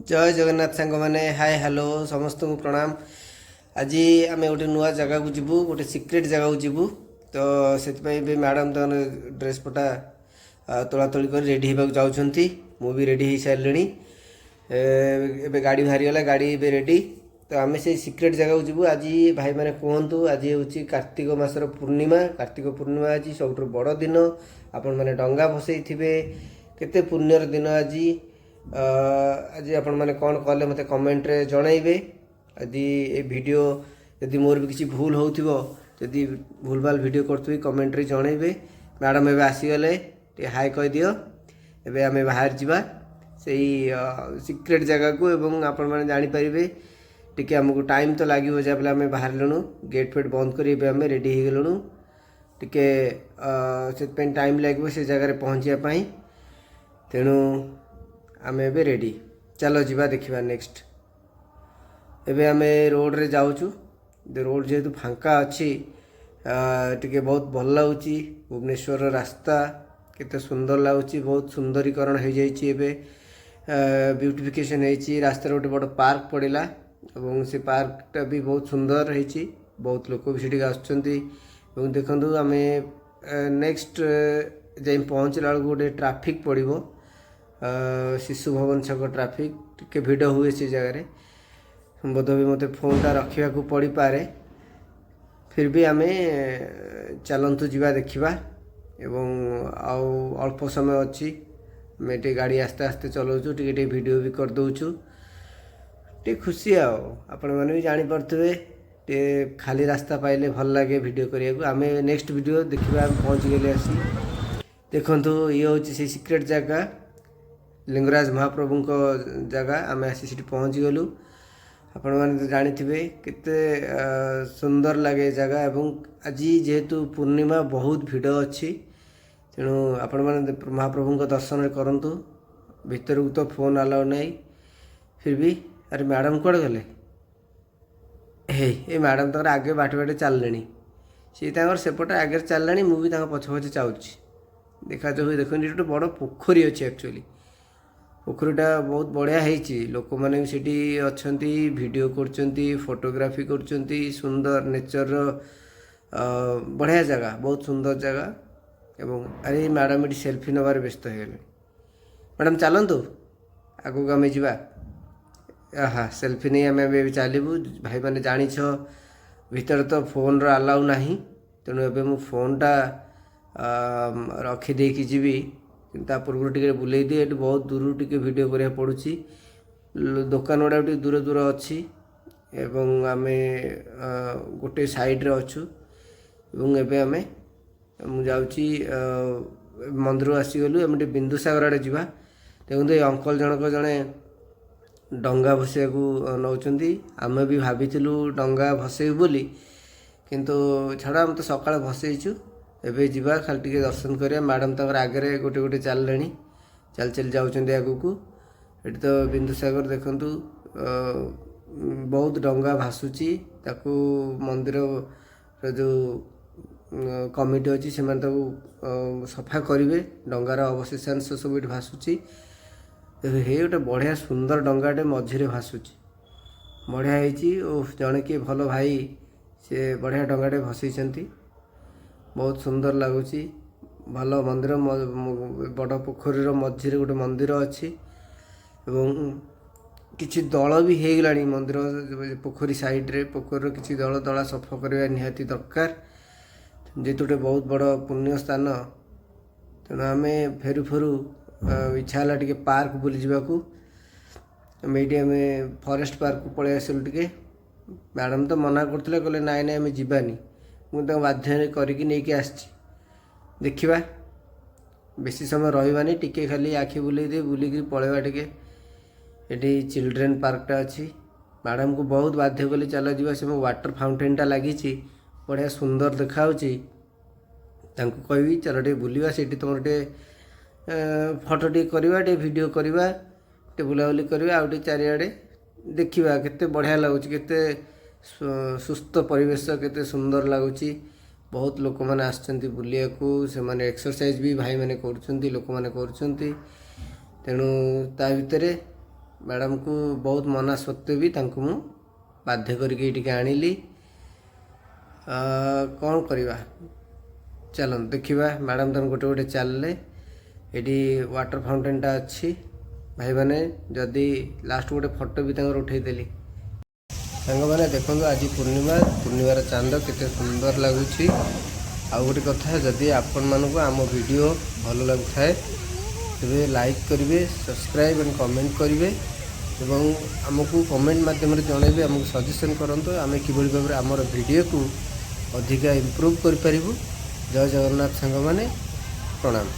ଜୟ ଜଗନ୍ନାଥ ସାଙ୍ଗମାନେ, ହାଏ, ହ୍ୟାଲୋ, ସମସ୍ତଙ୍କୁ ପ୍ରଣାମ। ଆଜି ଆମେ ଗୋଟେ ନୂଆ ଜାଗାକୁ ଯିବୁ, ଗୋଟେ ସିକ୍ରେଟ୍ ଜାଗାକୁ ଯିବୁ। ତ ସେଥିପାଇଁ ଏବେ ମ୍ୟାଡ଼ାମ୍ ତାଙ୍କର ଡ୍ରେସ୍ ପଟା ତୋଳାତୋଳି କରି ରେଡ଼ି ହେବାକୁ ଯାଉଛନ୍ତି। ମୁଁ ବି ରେଡ଼ି ହେଇସାରିଲିଣି। ଏବେ ଗାଡ଼ି ବାହାରିଗଲା, ଗାଡ଼ି ଏବେ ରେଡ଼ି। ତ ଆମେ ସେଇ ସିକ୍ରେଟ୍ ଜାଗାକୁ ଯିବୁ ଆଜି। ଭାଇମାନେ କୁହନ୍ତୁ, ଆଜି ହେଉଛି କାର୍ତ୍ତିକ ମାସର ପୂର୍ଣ୍ଣିମା। କାର୍ତ୍ତିକ ପୂର୍ଣ୍ଣିମା ଆଜି ସବୁଠୁ ବଡ଼ ଦିନ। ଆପଣମାନେ ଡଙ୍ଗା ଭସେଇଥିବେ। କେତେ ପୁଣ୍ୟର ଦିନ ଆଜି। ଆଜି ଆପଣମାନେ କ'ଣ କଲେ, ମୋତେ କମେଣ୍ଟରେ ଜଣାଇବେ। ଆଜି ଏ ଭିଡ଼ିଓ ଯଦି ମୋର ବି କିଛି ଭୁଲ ହେଉଥିବ, ଯଦି ଭୁଲ ଭାଲ ଭିଡ଼ିଓ କରୁଥିବି, କମେଣ୍ଟରେ ଜଣାଇବେ। ମ୍ୟାଡ଼ାମ୍ ଏବେ ଆସିଗଲେ, ଟିକେ ହାଏ କହିଦିଅ। ଏବେ ଆମେ ବାହାରି ଯିବା ସେଇ ସିକ୍ରେଟ୍ ଜାଗାକୁ ଏବଂ ଆପଣମାନେ ଜାଣିପାରିବେ। ଟିକେ ଆମକୁ ଟାଇମ୍ ତ ଲାଗିବ, ଯାହା ଆମେ ବାହାରିଲୁଣୁ, ଗେଟ୍ ଫେଟ୍ ବନ୍ଦ କରି ଏବେ ଆମେ ରେଡ଼ି ହେଇଗଲୁଣୁ। ଟିକେ ସେଥିପାଇଁ ଟାଇମ୍ ଲାଗିବ ସେ ଜାଗାରେ ପହଞ୍ଚିବା ପାଇଁ। ତେଣୁ ଆମେ ଏବେ ରେଡ଼ି, ଚାଲ ଯିବା, ଦେଖିବା ନେକ୍ସଟ। ଏବେ ଆମେ ରୋଡ଼ରେ ଯାଉଛୁ। ରୋଡ଼ ଯେହେତୁ ଫାଙ୍କା ଅଛି, ଟିକେ ବହୁତ ଭଲ ଲାଗୁଛି। ଭୁବନେଶ୍ୱରର ରାସ୍ତା କେତେ ସୁନ୍ଦର ଲାଗୁଛି। ବହୁତ ସୁନ୍ଦରୀକରଣ ହେଇଯାଇଛି ଏବେ, ବ୍ୟୁଟିଫିକେସନ୍ ହେଇଛି। ରାସ୍ତାରେ ଗୋଟେ ବଡ଼ ପାର୍କ ପଡ଼ିଲା ଏବଂ ସେ ପାର୍କଟା ବି ବହୁତ ସୁନ୍ଦର ହେଇଛି। ବହୁତ ଲୋକ ବି ସେଠିକି ଆସୁଛନ୍ତି। ଏବଂ ଦେଖନ୍ତୁ, ଆମେ ନେକ୍ସଟ ଯାଇ ପହଞ୍ଚିଲା ବେଳକୁ ଗୋଟେ ଟ୍ରାଫିକ୍ ପଡ଼ିବ, ଶିଶୁ ଭବନ ଛକ ଟ୍ରାଫିକ୍। ଟିକେ ଭିଡ଼ ହୁଏ ସେ ଜାଗାରେ। ବୋଧ ବି ମୋତେ ଫୋନ୍ଟା ରଖିବାକୁ ପଡ଼ିପାରେ। ଫିର୍ ବି ଆମେ ଚାଲନ୍ତୁ ଯିବା, ଦେଖିବା। ଏବଂ ଆଉ ଅଳ୍ପ ସମୟ ଅଛି। ଆମେ ଟିକେ ଗାଡ଼ି ଆସ୍ତେ ଆସ୍ତେ ଚଲାଉଛୁ, ଟିକେ ଟିକେ ଭିଡ଼ିଓ ବି କରିଦେଉଛୁ, ଟିକେ ଖୁସି। ଆଉ ଆପଣମାନେ ବି ଜାଣିପାରୁଥିବେ, ଟିକେ ଖାଲି ରାସ୍ତା ପାଇଲେ ଭଲ ଲାଗେ ଭିଡ଼ିଓ କରିବାକୁ। ଆମେ ନେକ୍ସଟ ଭିଡ଼ିଓ ଦେଖିବା। ଆମେ ପହଞ୍ଚିଗଲେ ଆସି। ଦେଖନ୍ତୁ, ଇଏ ହେଉଛି ସେଇ ସିକ୍ରେଟ୍ ଜାଗା, ଲିଙ୍ଗରାଜ ମହାପ୍ରଭୁଙ୍କ ଜାଗା। ଆମେ ଆସି ସେଠି ପହଞ୍ଚିଗଲୁ। ଆପଣମାନେ ତ ଜାଣିଥିବେ କେତେ ସୁନ୍ଦର ଲାଗେ ଏ ଜାଗା। ଏବଂ ଆଜି ଯେହେତୁ ପୂର୍ଣ୍ଣିମା, ବହୁତ ଭିଡ଼ ଅଛି। ତେଣୁ ଆପଣମାନେ ମହାପ୍ରଭୁଙ୍କ ଦର୍ଶନ କରନ୍ତୁ। ଭିତରକୁ ତ ଫୋନ୍ ଆଲାଉ ନାହିଁ। ଫିର୍ ବି, ଆରେ ମ୍ୟାଡ଼ାମ୍ କୁଆଡ଼େ ଗଲେ? ହେଇ, ଏ ମ୍ୟାଡ଼ାମ୍ ତାଙ୍କର ଆଗେ ବାଟେ ବାଟେ ଚାଲିଲେଣି। ସିଏ ତାଙ୍କର ସେପଟେ ଆଗରେ ଚାଲିଲାଣି, ମୁଁ ବି ତାଙ୍କ ପଛେ ପଛେ ଯାଉଛି। ଦେଖାଯାଉ। ଦେଖନ୍ତୁ, ଏଠି ଗୋଟେ ବଡ଼ ପୋଖରୀ ଅଛି। ଆକ୍ଚୁଆଲି ପୋଖରୀଟା ବହୁତ ବଢ଼ିଆ ହେଇଛି। ଲୋକମାନେ ବି ସେଠି ଅଛନ୍ତି, ଭିଡ଼ିଓ କରୁଛନ୍ତି, ଫଟୋଗ୍ରାଫି କରୁଛନ୍ତି। ସୁନ୍ଦର ନେଚରର ବଢ଼ିଆ ଜାଗା, ବହୁତ ସୁନ୍ଦର ଜାଗା। ଏବଂ ଆରେ, ମ୍ୟାଡ଼ାମ୍ ଏଠି ସେଲ୍ଫି ନେବାରେ ବ୍ୟସ୍ତ ହେଇଗଲେଣି। ମ୍ୟାଡ଼ାମ୍, ଚାଲନ୍ତୁ, ଆଗକୁ ଆମେ ଯିବା। ଆହା, ସେଲ୍ଫି ନେଇ ଆମେ ଏବେ ଚାଲିବୁ। ଭାଇମାନେ ଜାଣିଛ, ଭିତରେ ତ ଫୋନ୍ର ଆଲାଉ ନାହିଁ। ତେଣୁ ଏବେ ମୁଁ ଫୋନ୍ଟା ରଖିଦେଇକି ଯିବି। କିନ୍ତୁ ତା ପୂର୍ବରୁ ଟିକେ ବୁଲେଇ ଦିଏ। ଏଠି ବହୁତ ଦୂରରୁ ଟିକେ ଭିଡ଼ିଓ କରିବାକୁ ପଡ଼ୁଛି। ଦୋକାନ ଗୁଡ଼ାକ ଟିକେ ଦୂର ଦୂର ଅଛି ଏବଂ ଆମେ ଗୋଟେ ସାଇଡ଼୍ରେ ଅଛୁ। ଏବଂ ଏବେ ମୁଁ ଯାଉଛି, ମନ୍ଦିରରୁ ଆସିଗଲୁ। ଆମେ ଟିକେ ବିନ୍ଦୁସାଗର ଆଡ଼େ ଯିବା। ଦେଖନ୍ତୁ, ଏଇ ଅଙ୍କଲ ଜଣକ ଜଣେ ଡଙ୍ଗା ଭସେଇବାକୁ ନେଉଛନ୍ତି। ଆମେ ବି ଭାବିଥିଲୁ ଡଙ୍ଗା ଭସେଇବୁ ବୋଲି, କିନ୍ତୁ ଛାଡ଼, ଆମେ ତ ସକାଳେ ଭସେଇଛୁ। ଏବେ ଯିବା, ଖାଲି ଟିକେ ଦର୍ଶନ କରିବା। ମ୍ୟାଡ଼ାମ୍ ତାଙ୍କର ଆଗରେ ଗୋଟେ ଗୋଟେ ଚାଲିଲେଣି, ଚାଲି ଚାଲି ଯାଉଛନ୍ତି ଆଗକୁ। ଏଠି ତ ବିନ୍ଦୁସାଗର ଦେଖନ୍ତୁ, ବହୁତ ଡଙ୍ଗା ଭାସୁଛି। ତାକୁ ମନ୍ଦିରର ଯେଉଁ କମିଟି ଅଛି, ସେମାନେ ତାକୁ ସଫା କରିବେ। ଡଙ୍ଗାର ଅବଶେଷାଂଶ ସବୁ ଏଠି ଭାସୁଛି। ହେଇ, ଗୋଟେ ବଢ଼ିଆ ସୁନ୍ଦର ଡଙ୍ଗାଟେ ମଝିରେ ଭାସୁଛି, ବଢ଼ିଆ ହେଇଛି। ଓ, ଜଣେ କିଏ ଭଲ ଭାଇ, ସେ ବଢ଼ିଆ ଡଙ୍ଗାଟେ ଭସେଇଛନ୍ତି। ବହୁତ ସୁନ୍ଦର ଲାଗୁଛି। ଭଲ ମନ୍ଦିର, ବଡ଼ ପୋଖରୀର ମଝିରେ ଗୋଟେ ମନ୍ଦିର ଅଛି ଏବଂ କିଛି ଦଳ ବି ହେଇଗଲାଣି ମନ୍ଦିର ପୋଖରୀ ସାଇଡ଼ରେ। ପୋଖରୀର କିଛି ଦଳ ଦଳା ସଫା କରିବା ନିହାତି ଦରକାର, ଯେହେତୁ ଗୋଟେ ବହୁତ ବଡ଼ ପୁଣ୍ୟ ସ୍ଥାନ। ତେଣୁ ଆମେ ଫେରୁ ଫେରୁ ଇଚ୍ଛା ହେଲା ଟିକେ ପାର୍କ ବୁଲିଯିବାକୁ। ଆମେ ଏଇଠି ଆମେ ଫରେଷ୍ଟ ପାର୍କକୁ ପଳେଇ ଆସିଲୁ ଟିକେ। ମ୍ୟାଡ଼ାମ୍ ତ ମନା କରୁଥିଲେ, କହିଲେ, "ନାଇଁ ନାଇଁ, ଆମେ ଯିବାନି।" ମୁଁ ତାଙ୍କୁ ବାଧ୍ୟ କରିକି ନେଇକି ଆସିଛି। ଦେଖିବା, ବେଶୀ ସମୟ ରହିବାନି, ଟିକେ ଖାଲି ଆଖି ବୁଲେଇ ଦେଇ ବୁଲିକିରି ପଳେଇବା ଟିକେ। ଏଠି ଚିଲଡ୍ରେନ୍ ପାର୍କଟା ଅଛି। ମ୍ୟାଡ଼ାମକୁ ବହୁତ ବାଧ୍ୟ କଲି, ଚାଲ ଯିବା। ସେ ୱାଟର ଫାଉଣ୍ଟେନଟା ଲାଗିଛି, ବଢ଼ିଆ ସୁନ୍ଦର ଦେଖାହେଉଛି। ତାଙ୍କୁ କହିବି, ଚାଲ ଟିକେ ବୁଲିବା ସେଇଠି, ତୁମର ଟିକେ ଫଟୋ ଟିକେ କରିବା, ଟିକେ ଭିଡ଼ିଓ କରିବା, ଟିକେ ବୁଲାବୁଲି କରିବା ଆଉ ଟିକେ ଚାରିଆଡ଼େ ଦେଖିବା କେତେ ବଢ଼ିଆ ଲାଗୁଛି, କେତେ ସୁସ୍ଥ ପରିବେଶ, କେତେ ସୁନ୍ଦର ଲାଗୁଛି। ବହୁତ ଲୋକମାନେ ଆସିଛନ୍ତି ବୁଲିବାକୁ। ସେମାନେ ଏକ୍ସରସାଇଜ ବି ଭାଇମାନେ କରୁଛନ୍ତି, ଲୋକମାନେ କରୁଛନ୍ତି। ତେଣୁ ତା ଭିତରେ ମ୍ୟାଡ଼ାମକୁ ବହୁତ ମନା ସତ୍ତ୍ୱେ ବି ତାଙ୍କୁ ମୁଁ ବାଧ୍ୟ କରିକି ଏଇଠିକି ଆଣିଲି। କ'ଣ କରିବା, ଚାଲନ୍ତୁ ଦେଖିବା। ମ୍ୟାଡ଼ାମ୍ ତାଙ୍କୁ ଗୋଟେ ଗୋଟେ ଚାଲିଲେ। ଏଇଠି ୱାଟର ଫାଉଣ୍ଟେନଟା ଅଛି ଭାଇମାନେ। ଯଦି ଲାଷ୍ଟ ଗୋଟେ ଫଟୋ ବି ତାଙ୍କର ଉଠେଇଦେଲି। ସାଙ୍ଗମାନେ, ଦେଖନ୍ତୁ, ଆଜି ପୂର୍ଣ୍ଣିମା। ପୂର୍ଣ୍ଣିମାର ଚାନ୍ଦ କେତେ ସୁନ୍ଦର ଲାଗୁଛି। ଆଉ ଗୋଟେ କଥା, ଯଦି ଆପଣମାନଙ୍କୁ ଆମ ଭିଡ଼ିଓ ଭଲ ଲାଗୁଥାଏ, ତେବେ ଲାଇକ୍ କରିବେ, ସବସ୍କ୍ରାଇବ୍ ଆଣ୍ଡ କମେଣ୍ଟ କରିବେ ଏବଂ ଆମକୁ କମେଣ୍ଟ ମାଧ୍ୟମରେ ଜଣାଇବେ, ଆମକୁ ସଜେସନ୍ କରନ୍ତୁ ଆମେ କିଭଳି ଭାବରେ ଆମର ଭିଡ଼ିଓକୁ ଅଧିକା ଇମ୍ପ୍ରୁଭ୍ କରିପାରିବୁ। ଜୟ ଜଗନ୍ନାଥ ସାଙ୍ଗମାନେ, ପ୍ରଣାମ।